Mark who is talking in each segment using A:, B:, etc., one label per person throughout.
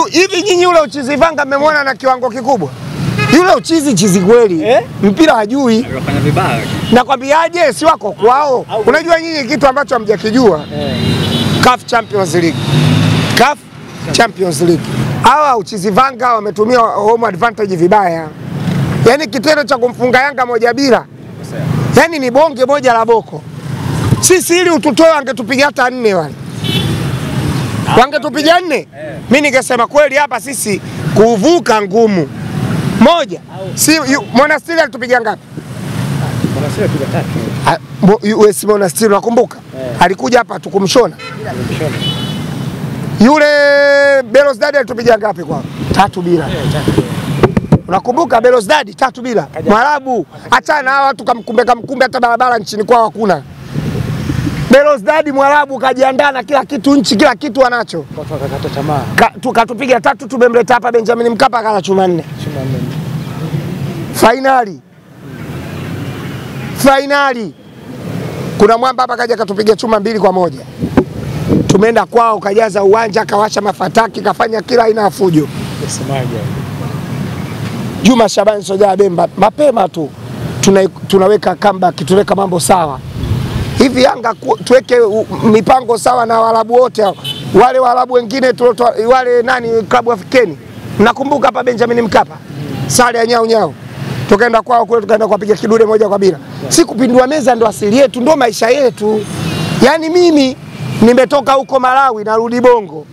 A: Hivi nyinyi yule uchizi Vanga mmemwona na kiwango kikubwa? Yule uchizi chizi kweli. Mpira hajui.
B: Anafanya vibaya.
A: Nakwambiaje, si wako kwao. Unajua nyinyi kitu ambacho hamjakijua? CAF Champions League. CAF Champions League. Hawa uchizi Vanga wametumia home advantage vibaya. Yaani kitendo cha kumfunga Yanga 1-0. Yaani ni bonge moja la boko. Sisi ili ututoe angetupiga hata 4 wale. Wangetupiga 4. Mimi ningesema kweli hapa sisi kuvuka ngumu. Moja. Si Monastiri alitupiga ngapi?
C: Monastiri alipiga 3.
A: US Monastiri unakumbuka? Alikuja hapa tukumshona. Yule Belouizdad alitupiga ngapi kwao? 3-0. Unakumbuka Belouizdad 3-0. Mwarabu. Achana hawa watu kamkumbe hata barabara nchini kwao hakuna. Belouizdad Mwarabu kajiandaa na kila kitu, nchi kila kitu anacho.
C: Watu wakakata tamaa.
A: Tukatupiga 3, tumemleta hapa Benjamin Mkapa akala chuma 4.
C: Chuma 4.
A: Finali. Finali. Kuna mwamba hapa kaja katupiga chuma 2-1. Tumeenda kwao kajaza uwanja, kawasha mafataki, kafanya kila aina ya fujo. Juma Shabani Soja Bemba mapema tu tunaweka comeback, tunaweka mambo sawa. Hivi Yanga tuweke mipango sawa na Waarabu wote hao. Wale Waarabu wengine tulotoa wale nani klabu Afrikeni. Nakumbuka hapa Benjamin Mkapa. Sare ya nyau nyau. Tukaenda kwao kule tukaenda kuwapiga kidude 1-0. Si kupindua meza ndo asili yetu, ndo maisha yetu. Yaani mimi nimetoka huko Malawi narudi Bongo.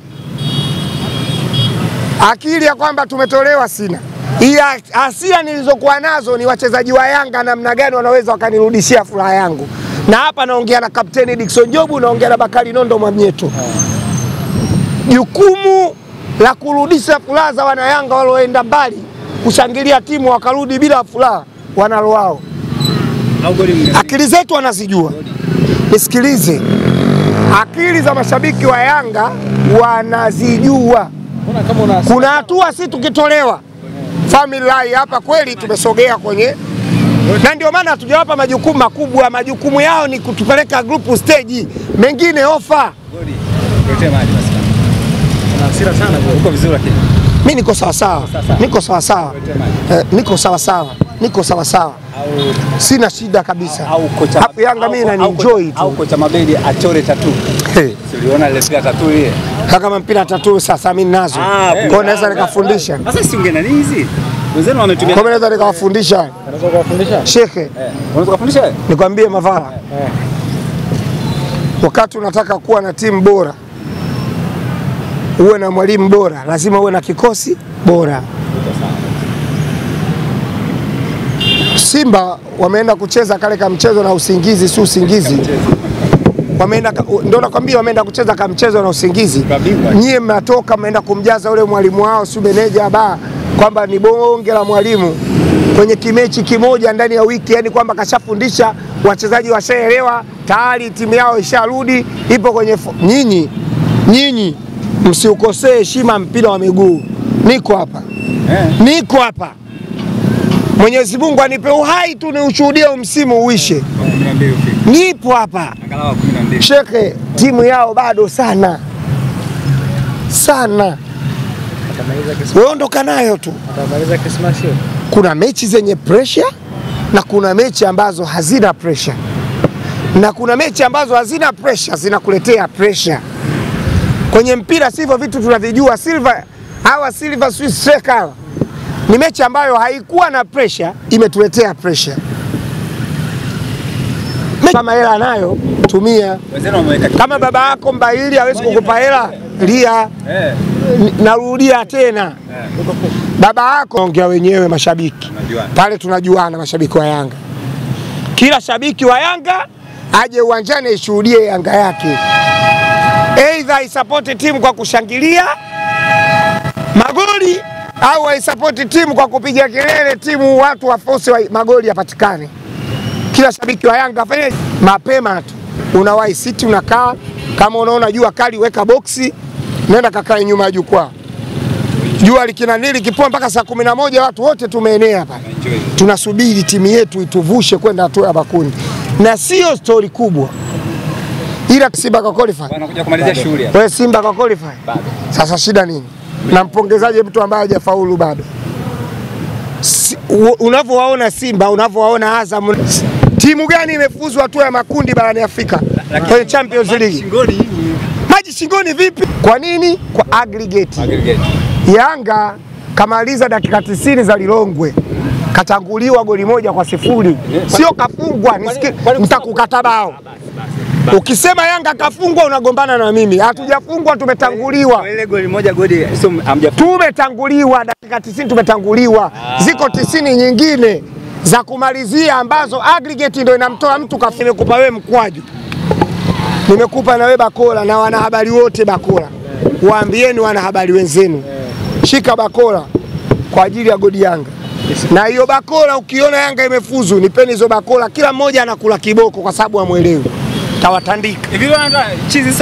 A: Akili ya kwamba tumetolewa sina. Ila hasira nilizokuwa nazo ni wachezaji wa Yanga namna gani wanaweza wakanirudishia furaha yangu. Na hapa naongea na Kapteni Dickson Jobu, naongea na Bakari Nondo Mwamnyeto. Jukumu la kurudisha furaha za wana Yanga walioenda mbali kushangilia timu wakarudi bila furaha wanalo wao. Akili zetu wanazijua. Nisikilize. Akili za mashabiki wa Yanga wanazijua. Kuna hatua si tukitolewa family lie hapa kweli tumesogea kwenye, na ndio maana hatujawapa majukumu makubwa. Majukumu yao ni kutupeleka group stage, mengine ofa. Mimi niko sawa sawa. Niko sawa sawa. Niko sawa sawa. Niko sawa sawa. Sina shida kabisa. Hapo Yanga mimi na enjoy tu.
B: Au kocha Mabedi achore tattoo. Si uliona ile mpira tattoo ile?
A: Kama mpira tattoo sasa mimi ninazo. Kwa hiyo naweza nikafundisha.
B: Sasa si unge nani hizi? Wenzenu wametumia.
A: Kwa naweza nikawafundisha.
C: Unaweza kuwafundisha?
A: Shekhe.
B: Unaweza kuwafundisha?
A: Nikwambie Mavala. Wakati unataka kuwa na timu bora, uwe na mwalimu bora, lazima uwe na kikosi bora. Simba wameenda kucheza kale ka mchezo na usingizi, si usingizi. Wameenda, ndio nakwambia wameenda kucheza ka mchezo na usingizi. Nyie mnatoka mnaenda kumjaza ule mwalimu wao, si meneja ba, kwamba ni bonge la mwalimu kwenye kimechi kimoja ndani ya wiki, yani kwamba kashafundisha wachezaji washaelewa, tayari timu yao isharudi ipo kwenye nyinyi. Nyinyi msiukosee heshima mpira wa miguu. Niko hapa. Niko hapa. Mwenyezi Mungu anipe uhai tu niushuhudie msimu uishe. Nipo hapa. Shekhe, timu yao bado sana. Sana. Wewe ondoka nayo tu.
C: Atamaliza Christmas hiyo.
A: Kuna mechi zenye pressure na kuna mechi ambazo hazina pressure. Na kuna mechi ambazo hazina pressure zinakuletea pressure. Kwenye mpira sivyo vitu tunavijua. Silver, hawa Silver Swiss Striker ni mechi ambayo haikuwa na pressure, imetuletea pressure. Kama hela nayo tumia. Kama baba yako mbaili hawezi kukupa hela, lia. Narudia tena. Baba yako ongea wenyewe mashabiki. Pale tunajuana mashabiki wa Yanga. Kila shabiki wa Yanga aje uwanjani aishuhudie Yanga yake. Either isupport timu kwa kushangilia magoli au aisupport timu kwa kupiga kelele timu, watu waforce wa magoli yapatikane. Kila shabiki wa Yanga afanye mapema tu. Unawahi siti unakaa, kama unaona jua kali weka boxi, nenda kakae nyuma ya jukwaa. Jua likinanili kipoa mpaka saa 11 watu wote tumeenea pale. Tunasubiri timu yetu ituvushe kwenda hatua ya makundi. Na sio story kubwa. Ila Simba kwa qualify.
B: Wanakuja kumalizia shughuli hapa.
A: Wewe Simba kwa qualify.
B: Bado.
A: Sasa shida nini? Nampongezaje mtu ambaye hajafaulu bado? Unavyowaona Simba, unavyowaona Azam, timu gani imefuzu hatua ya makundi barani Afrika kwenye Champions League? Maji shingoni vipi? Kwa nini? Kwa aggregate. Yanga kamaliza dakika 90 za Lilongwe, katanguliwa goli 1-0. Sio kafungwa, nitakukata bao. Ukisema Yanga kafungwa unagombana na mimi. Hatujafungwa, tumetanguliwa.
B: Ile goli moja goli sio hamjafungwa.
A: Tumetanguliwa dakika 90, tumetanguliwa. Ziko 90 nyingine za kumalizia ambazo aggregate ndio inamtoa mtu. Nimekupa wewe mkwaju. Nimekupa na wewe bakora na wanahabari wote bakora. Waambieni wanahabari wenzenu. Shika bakora kwa ajili ya godi Yanga. Na hiyo bakora ukiona Yanga imefuzu, nipeni hizo bakora. Kila mmoja anakula kiboko kwa sababu hamuelewi. Tawatandika.
B: Hivi chizi.